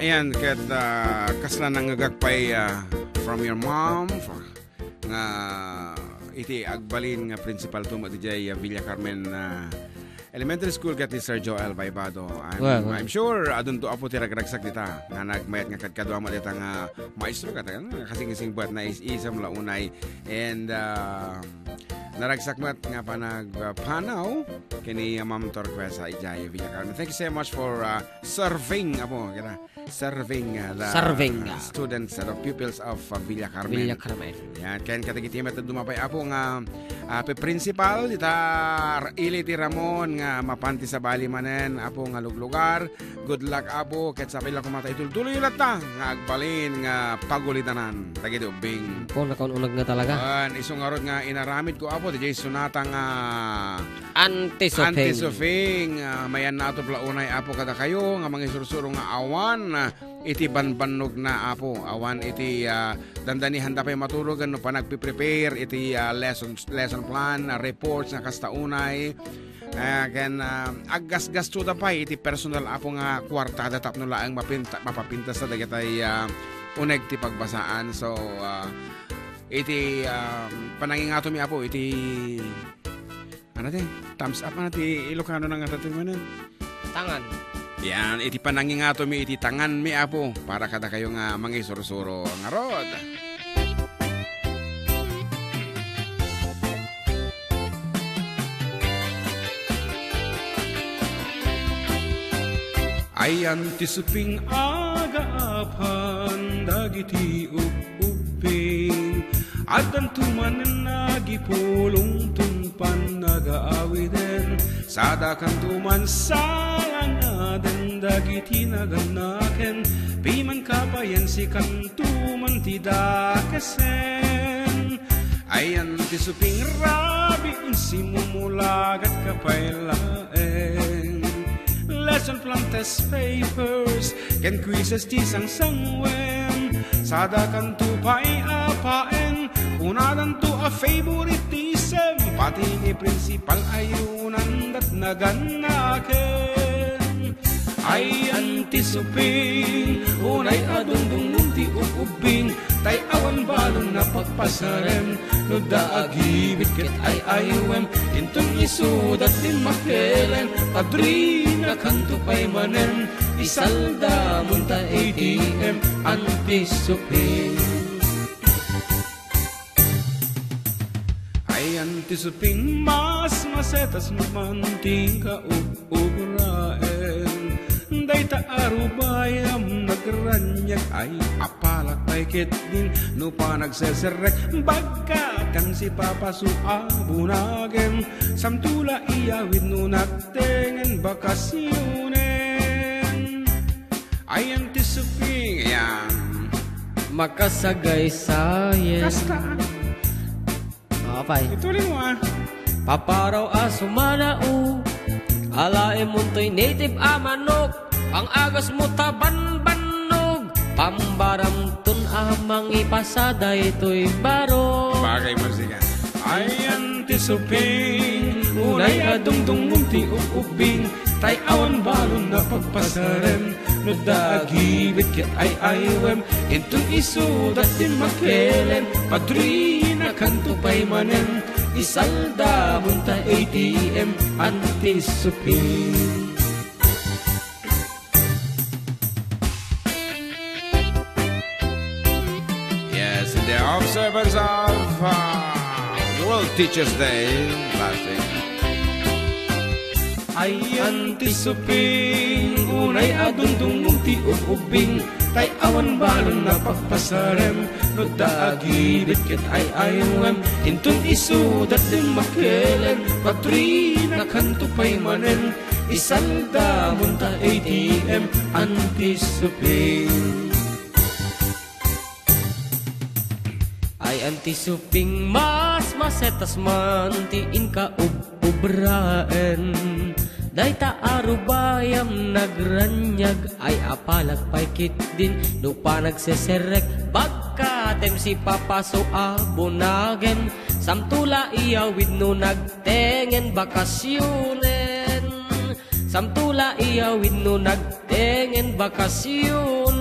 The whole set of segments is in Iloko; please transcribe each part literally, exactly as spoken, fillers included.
Ayan, ket, ah, kasla nangngegak pay, ah, from your mom, fr-, nga iti agbalin nga principal to met idiay, ah, Villa Carmen, ah, Elementary School ket ni Sir Joel Baybado. I'm, Well, well. I'm sure adunto, Apo, ti ragragsak dita nga nagmayat nga kadkadua met dita nga maestro ket, ah, kasingisingbat na is-isam la unay. And, ah, naragsak met nga panagpanaw ken ni Ma'am Torquesa idiay Villa Carmen. Thank you so much for, ah, serving, Apo, kita. Serving, ah, the, Serving, ah, ah, students, ah, the pupils of, ah, Villa Carmen. Villa Carmen. Yan, ken kadagiti met dadduma pay, Apo, nga, ah, pi-principal, dita ili ti Ramon, nga mapan ti sabali manen, Apo, nga luglugar. Good luck, Apo, ket sapay la koma ta itultuloy latta nga agbalin nga pagulitanan dagiti ubbing. Apo, nakaun-uneg na talaga. Wen, isu ngarud nga inaramid ko, Apo, diay sonata nga Auntie Soping. Auntie Soping, ah, mayan natop la unay, Apo, kadakayo nga mangisursuro nga awan, ah, iti banbannogna, Apo. Awan iti, ah, dandanihanda pay maturogen no panagpiprepare iti, ah, lessons, lesson plan, ah, reports nga kasta unay. Ah, ken, ah, aggasgastoda pay iti personal, Apo, nga kuartada tapno laeng mapinta-, mapapintas dagitay, ah, uneg ti pagbasaan. So, ah, iti, ah, panangingatomi, Apo, iti Ano ti? Thumbs up, ano ti Ilocano nga tatay manen? Tangan. Yan, iti panangingatomi, iti tanganmi, Apo, para kadakayo nga mangisursuro. Ngarud. Ayan ti suping agaapan dagiti ub-, ubbing. Addanto manen nagipulongton pannagaawiden. Sadakanto man salangaden dagiti nagannaken. Pimanka payen sikanto man ti dakesen. Ayan ti suping rabii, simumulagat ka pay laeng. Lesson plan, test papers, ken quizzes ti sangsangwen. Sadakanto pay a paen, kunadanto a favoritism, pati ni principal ayunan dat nagannaken. Ayan ti suping, unay a dungdungngom ti ub-ubbing, tay awan balon a pagpasarem. No da agibit ket ay-ayawem, inton isuda ti makelen, padrinakanto pay manen, isaldamon ta A T M, anti suping. Ayan ti suping, mas masetas man ti kaub-, ubraen. Dayta a rubayam nagraniag ay apalak pay ketdin no panagseserrek, bagkatem sipapaso a bunagem. Samto la iyawid no nagtengen bakasionen. Ayan ti suping, ayan. Makasagaysayen. Kasta. Apay. Itulin mo, ah. Paparaw a sumanao, alaem montoy native a manok, pang-agasmo ta banbannog, pambaramton a mangipasa daytoy barok. Bagay musika. Ayan ti suping, unay a dungdungngom ti ub-ubbing, tay awan balon a pagpasarem. No da agibit ket ay-ayawem, inton isuda ti makelen, padrinakanto pay manen, isaldamon ta A T M, anti suping. Yes, in the observance of, uh, World Teachers Day last week. Ayan ti suping, unay a dungdungngom ti ub-ubbing, tay awan balon a pagpasarem. No da agibit ket ay-ayawem, inton isuda ti makelen, padrinakanto pay manen, isaldamon ta A T M, anti suping. Ay, anti suping, mas masetas man ti inka ub-, ubraen. Dayta a rubayam nagraniag ay apalak pay ketdin no panagseserrek, bagkatem sipapaso a bunagem. Samto la iyawid no nagtengen bakasionen. Samto la iyawid no nagtengen bakasionen.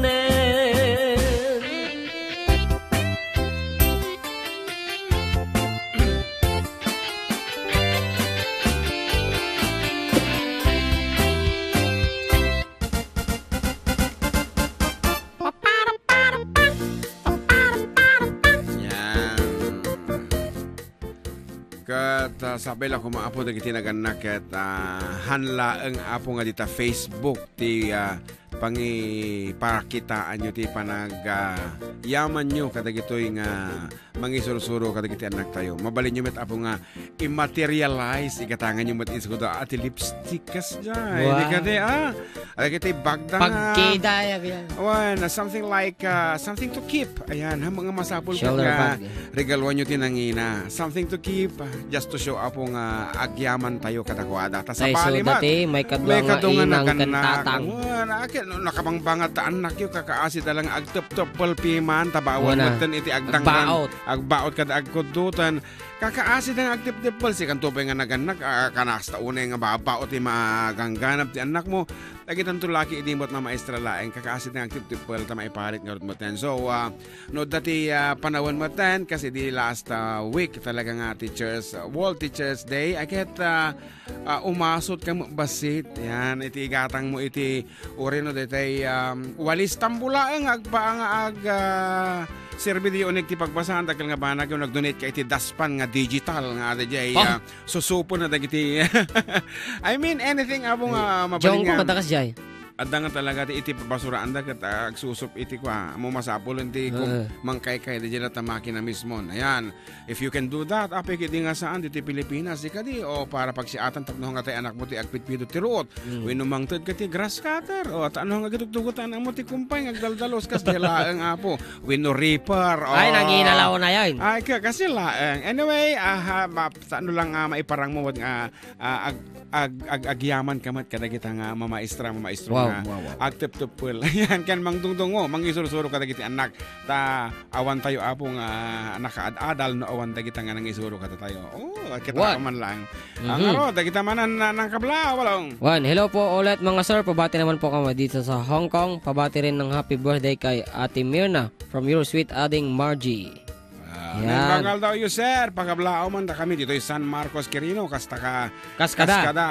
Yan. Ket, ah, sabay la koma, Apo, dagiti nagannak ket, ah, han laeng, Apo, nga dita Facebook ti, ah, pangiparakitaanyo ti panag-, ah, yamanyo kadagitoy nga mangisursuro kadagiti annaktayo. Mabalinyo met, Apo, nga i-materialize, igatanganyo met iskuda a ti lipstick kasdiay. Wow. Di kadi, ah? Ay, kiti bagda nga Pagkida, ya, ya. Wen, something like, ah, something to keep. Ayan, ha, mga masapul ket Shoulder nga bag, eh. Regaluanyo ti nangina. Something to keep, ah, just to show, Apo, nga agyaman tayo kadakuada. Ta Ay, sabali so met, dati, may kadua may nga kadua nga inang ken nagannak. Tatang. Wen, akin, no, nakabangbangat ta annakyo, kakaasi da lang agteptepel piman, ta bawal Wen na. Metten iti agdangran. Agbaot. Agbaot kada agkuddutan. Kakaasi da nga agteptepel, sikanto pay nga nagannak, ah, kanas ta unay nga babaot ti magangganab ti annakmo. Dagitanto laki idi met mamaestra laeng, kakaasi da nga agteptepel ta maiparit ngarud metten. So, ah, no, dati, ah, panawen metten, kas idi last, ah, week talaga nga Teachers, ah, World Teachers Day, ay ket, ah, ah, umasut ka met bassit. Yan, iti igatang mo iti Urino detay, um, walis tambulaeng agpa nga ag, ah, serbi di uneg ti pagbasaan, dakkel nga banag nga nag-donate ka iti daspan nga digital nga adda jay, Oh. ah, susupon na dagiti. I mean, anything, Apo, nga Ay, mabalin Jong ko nga madakas jay. Adda nga talaga ti iti basuraanda ket, ah, agsusup iti kua, mo masapulen ti kum-, Eh. mangkaykay di jay ta makina mismo. Ayan. If you can do that, apay ket di nga saan ditoy Pilipinas, di kadi, o para pagsiatan tapno nga tay anakmo ti agpitpidot ti ruot. Mm. Wenno mangted ka ti grass cutter, o ta ano nga gitugtugot ta anakmo ti kumpay nga agdaldalos kas di laeng, Apo. Wenno reaper, o. Ay, nanginalaw na yan. Ay, ka-, kasi laeng. Anyway, aha, ma-, ta ano lang, ah, maiparang mo, nga, ah, ag-, ag-, ag-, agyaman ka met kadagita nga mamaestra, mamaestro Wow, nga wow, wow. agteptepel. Ayan, ken mangdungdungo, mangisursuro kadagiti annak. Ta awan tayo, Apo, nga nakaad-adal no awan dagita nga nangisuro kadatayo. Oh, kita What? man lang. Mhm. Ang aro, dagita manan na, nang kabla, walong. Wan, hello po ulit, mga sir. Pabati naman po kami dito sa Hong Kong. Pabati rin ng happy birthday kay Ate Mirna from your sweet ading Margie. Ah, Yan. Nagbangal daw you, sir. Pagablaom man da kami ditoy San Marcos, Quirino. Kasta ka, Kaskada. Kaskada.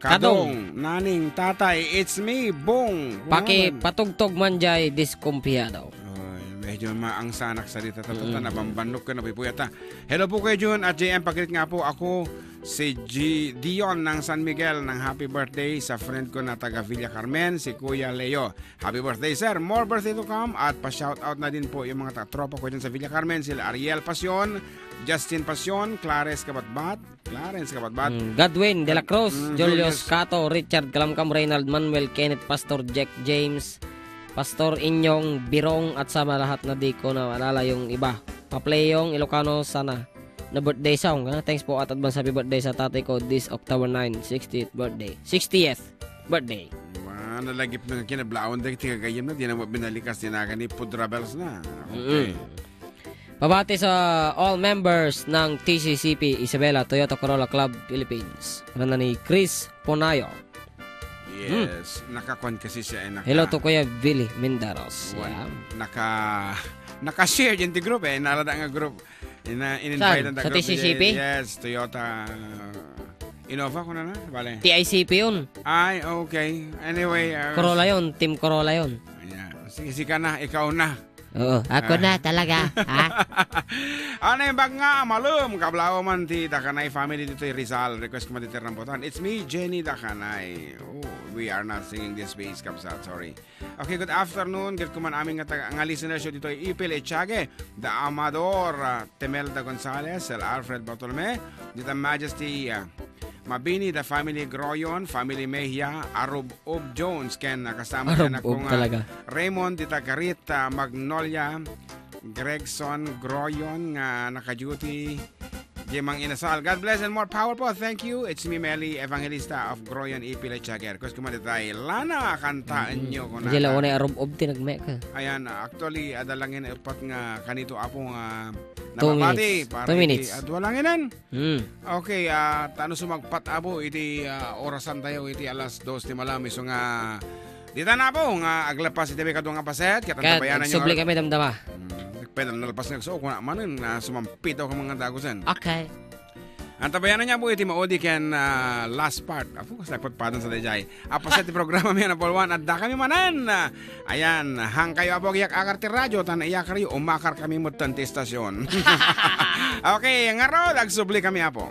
Kadong. Kadong, naning, tatay, it's me, Bong. Paki Kumaman. Patugtog man jay, diskumpiado. Oy, medyo maangsanak sa dita, ta, ta, ta, Mm. nabambannok ka, napipuyat, ah. Hello po, Kuya Jun at J M, pagkit nga po ako, si G-, Dion ng San Miguel, ng happy birthday sa friend ko na taga Villa Carmen, si Kuya Leo. Happy birthday, sir. More birthday to come. At pa-shoutout na din po yung mga ta-, tropa ko dyan sa Villa Carmen, sila Ariel Pasion, Justin Pasion, Clares Kabatbat, Clarence Kabatbat. Mm, Godwin de la Cruz, Mm, Julius Julius. Cato, Richard Kalamkam, Reynald Manuel, Kenneth, Pastor Jack James, Pastor Inyong Birong, at sa lahat na di ko na maalala yung iba. Papleyong Ilocano, sana na birthday song, ha? Thanks po at advance happy birthday sa tatay ko this October nine, sixtieth birthday. Sixtieth birthday. Wa, nalagip na nga kinablawan dagiti gagayyem na, di na mo binalikas, di na gani pudrabels na. Okay. Mm-mm. Pabati sa all members ng T C C P Isabela Toyota Corolla Club Philippines. Ano na ni Chris Ponayo? Yes. Hmm. Nakakuan kasi siya, eh, naka- Hello to Kuya Billy Mindaros. Wan-, Yeah. naka-, naka-share din ti group, eh. Narada nga group. Ina-, in-invite Saan? Ang Sa group T C C P? Ni, yes, Toyota Innova, kuna na? Bale. T I C P yun. Ay, okay. Anyway, uh, Corolla yun. Team Corolla yun. Yeah. Sige, sige ka na. Ikaw na. Oo, ako Ah. na talaga, ha? Ano yung bag nga, malum, kablaw man ti Dakanay family dito yung Rizal. Request ko man dito rambutan. It's me, Jenny Dakanay. Oh, we are not singing this praise, kabsat. Sorry. Okay, good afternoon. Get ko man amin nga taga, nga listener show dito, Ipil Echage, Da Amador, ah, Temelda Gonzalez, Sir Alfred Bartolome, dita Majesty, ah, Mabini, the family Groyon, family Mejia, Arub Ob Jones, ken nakasama Arub ken ako Ob nga talaga. Raymond, dita Garit, ah, Magnolia, Gregson Groyon, nga naka-duty, Jemang Inasal. God bless and more power po. Thank you. It's me, Meli Evangelista of Groyon, Ipil Echage. Kus kuman itay, Lana, kantaan Mm. nyo ko na. Di la unay Arub Ob ti nagmek, ah. Ayan, actually, ada lang yan, upat nga kanito, Apo, nga Two nababati, minutes. para Two iti minutes. Adwa lang inan. Hmm. Okay, ah, tano sumagpat, Apo, iti, ah, orasan tayo, iti alas dos ti malam, isu nga Dita na po nga aglapas iti kadua nga paset, ket Ket antabayanan niyo agsubli nga kami, damdama. Hmm, pwede nalpas nga agsuok, kuna manen nga sumampitaw ka mga dagusen. Okay. Antabayanan niya po iti maudi ken, ah, last part. Apo, kas nagpatpatan sa dayjay. Apaset ti programa mi, Napolwan, adda kami manen. Ah, ayan, hangkayo, apo, agyak-akar ti radyo, tan iyakaryo, umakar kami met ti istasyon. Okay, ngarud, agsubli kami, apo.